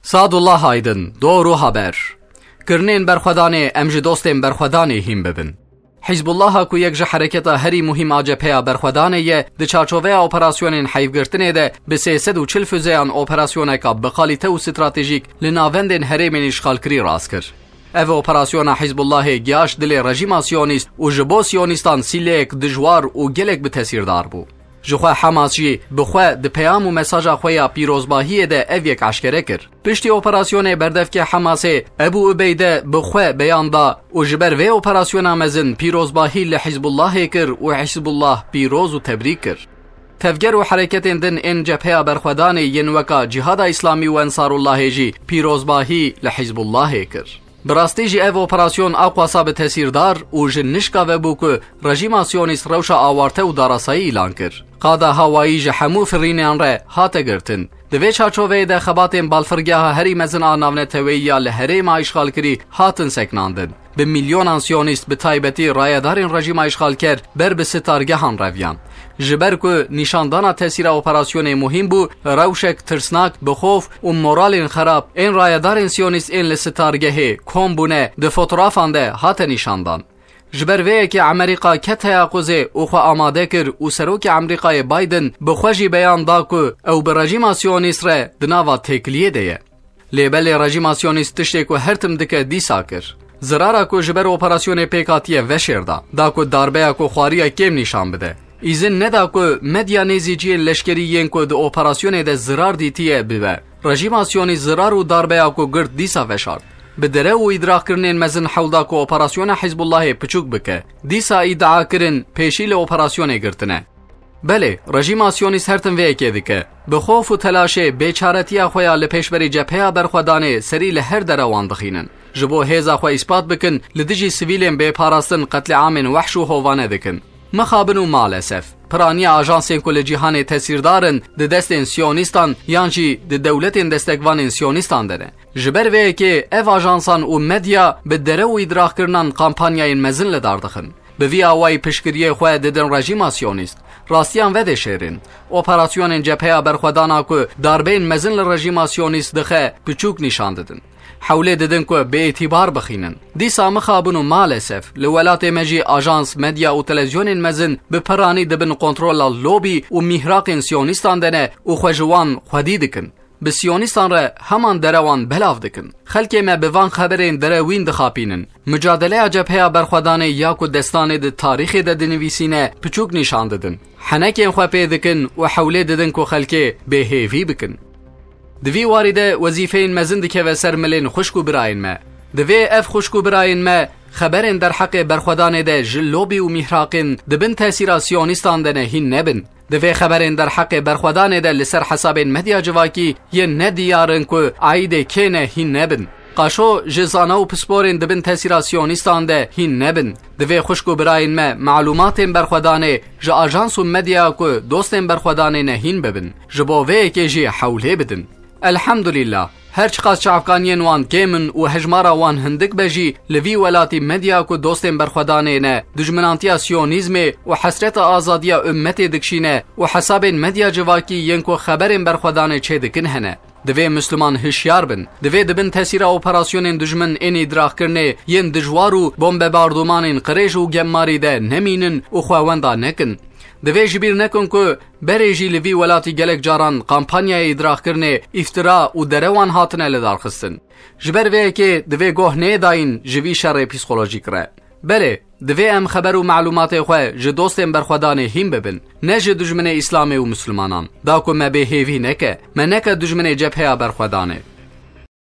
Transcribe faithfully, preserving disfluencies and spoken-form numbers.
Sadullah Aydın, Doğru Haber. Kirinên berxwedanê, em ji dostên berxwedanê hîn bibin. Hizbullaha ku yek ji hereketa herî muhîm a cepheya berxwedanê ye, di çarçoveya operasyonên heyvgirtinê de bi sê sed û çil füzeyan operasyoneka bi kalîte û stratejîk li navendên herêmên îşxalkirî rast kir. Ev operasyona Hizbullahê giyaş dilê rejîma siyonîst û ji bo siyonîstan sîleyek dijwar û gelek bi tesîrdar bû. Ji xwe Hamas jî bi xwe di peyam û mesaja xwe ya pîrozbahiyê de ev yek eşkere kir. Piştî operasyonê berdevkê Hamasê Ebu Ubeyde bi xwe beyan da û ji ber vê operasyona mezin pîrozbahî li Hizbullahê kir û Hizbullah pîroz û tebrîk kir. Tevger û hereketên din ên cepheya berxwedanê yên weka Cihada Îslamî û Ensarullahê jî pîrozbahî li Hizbullahê kir. Bi rastî jî ev operasyon aqwasa bi tesîrdar û ji nişka vebû ku rejîma siyonîst rewşa awarte û darasayî îlan kir. Qada hawayî ji hemû firînan re hate girtin. Di vê çarçoveyê de xebatên balfirgeha herî mezin a navneteweyî ya li herêma îşxalkirî hatin seknandin. Bi milyonan siyonîst, bi taybetî rayedarên rejîma îşxalker, ber bi sitargehan reviyan. Ji ber ku nîşandana tesîra operasyonê muhîm bû, rewşek tirsnak, bi xof û moralên xerab ên rayedarên siyonîst ên li sitargehê kom bûne di fotografan de hate nîşandan. Ji ber vê yekê Amerîka ket teyaquzê û xwe amade kir û Serokê Amerîkayê Biden bi xwe jî beyan da ku ew bi rejîma siyonîst re di nava têkiliyê de ye. Lê belê rejîma siyonîst tiştê ku her tim dike dîsa kir. Zirara ku ji ber operasyonê pêk hatiye veşêrda, da ku darbeya ku xwariye kêm nîşan bide. Îzin neda ku medya nêzîciyên leşkerî yên ku di operasyonê de zirar dîtiye bibe. Rejîma siyonîst zirar û darbeya ku girt dîsa veşart. Bi derew û îdraxkirinên mezin hewlda ku operasyona Hizbullahê piçûk bike. Dîsa îdia kirin pêşî li operasyonê girtine. Belê, rejîma siyonîst her tim vê yekê dike. Bi xof û telaşê bêçaretiya xwe ya li pêşberî cepheya berxwedanê serî li her derewan dixînin. Ji bo hêza xwe îspat bikin, li dijî sivîlên bêparastin qetlîamên wehş û hovane dikin. Mixabin û malesef, piraniya ajansên ku li cîhanê tesîrdar in di destên siyonîstan yan jî di dewletên destekvanên siyonîstan de ne. Ji ber vê yekê ev ajansan û medya bi derew û îdraxkirinan kampanyayên mezin li dar dixin. Bi vî awayî piştgiriyê xwe didin rejîma siyonîst. Rastiyan vedêşêrin. Operasyonên cepheya berxwedana ku darbeyên mezin li rejîma siyonîst dixe, piçûk nîşan didin. Hewlê didin ku bi îtîbar bixînin. Dîsa mixabin û malesef li welatê me jî ajans, medya û televîzyonên mezin bi piranî dibin kontrola lobî û mîhraqên siyonîstan de ne û xwe ji wan xwedî dikin. Bi siyonîstan re heman derewan belav dikin. Xelkê me bi van xeberên derewîn dixapînin. Micadeleya cepheya berxwedanê ya ku destanê di tarîxê de dinivîsîne, piçûk nîşan didin. Henekên xwe pê dikin û hewlê didin ku xelkê bêhêvî bikin. Di vî warî de wezîfeyên mezin dikeve ser milên xwişk û birayên me. Divê ev xwişk û birayên me xeberên derheqê berxwedanê de ji lobî û mîhraqên di bin tesîra siyonîstan de ne hîn nebin. Divê xeberên derheqê berxwedanê de li ser hesabên medya civakî yên nediyar in ku aîdê kê ne hîn nebin. Qaşo ji zana û pisporên di bin tesîra siyonîstan de hîn nebin. Divê xwişk û birayên me malûmatên berxwedanê ji ajans û medyaya ku dostên berxwedanê ne hîn bibin. Ji bo vê yekê jî hewlê bidin. Elhamdulîllah, her çiqas çavkaniyên wan kêm in û hejmara wan hindik be jî, li vî welatî medya ku dostên berxwedanê ne, dijminantiya siyonîzmê û hesreta azadiya ummetê dikişîne û hesabên medya civakî yên ku xeberên berxwedanê çêdikin hene. Divê Misliman hişyar bin. Divê di bin tesîra operasyonên dijmin ên îdraxkirinê yên dijwar û bombebardomanên qirêj û gemmarî de nemînin û xwe wenda nekin. Divê ji bîr nekin ku berê jî li vî welatî gelek caran kampanyayê îdraxkirinê, îftira û derewan hatine lidarxistin. Ji ber vê yekê divê goh nêdayîn ji vî şerê psîkolojîk re. Belê, divê em xeber û malûmatê xwe ji dostên berxwedanê hîn bibin, ne ji dijminê Îslamê û Mislimanan. Da ku me bêhêvî neke, me neke dijminê cepheya berxwedanê.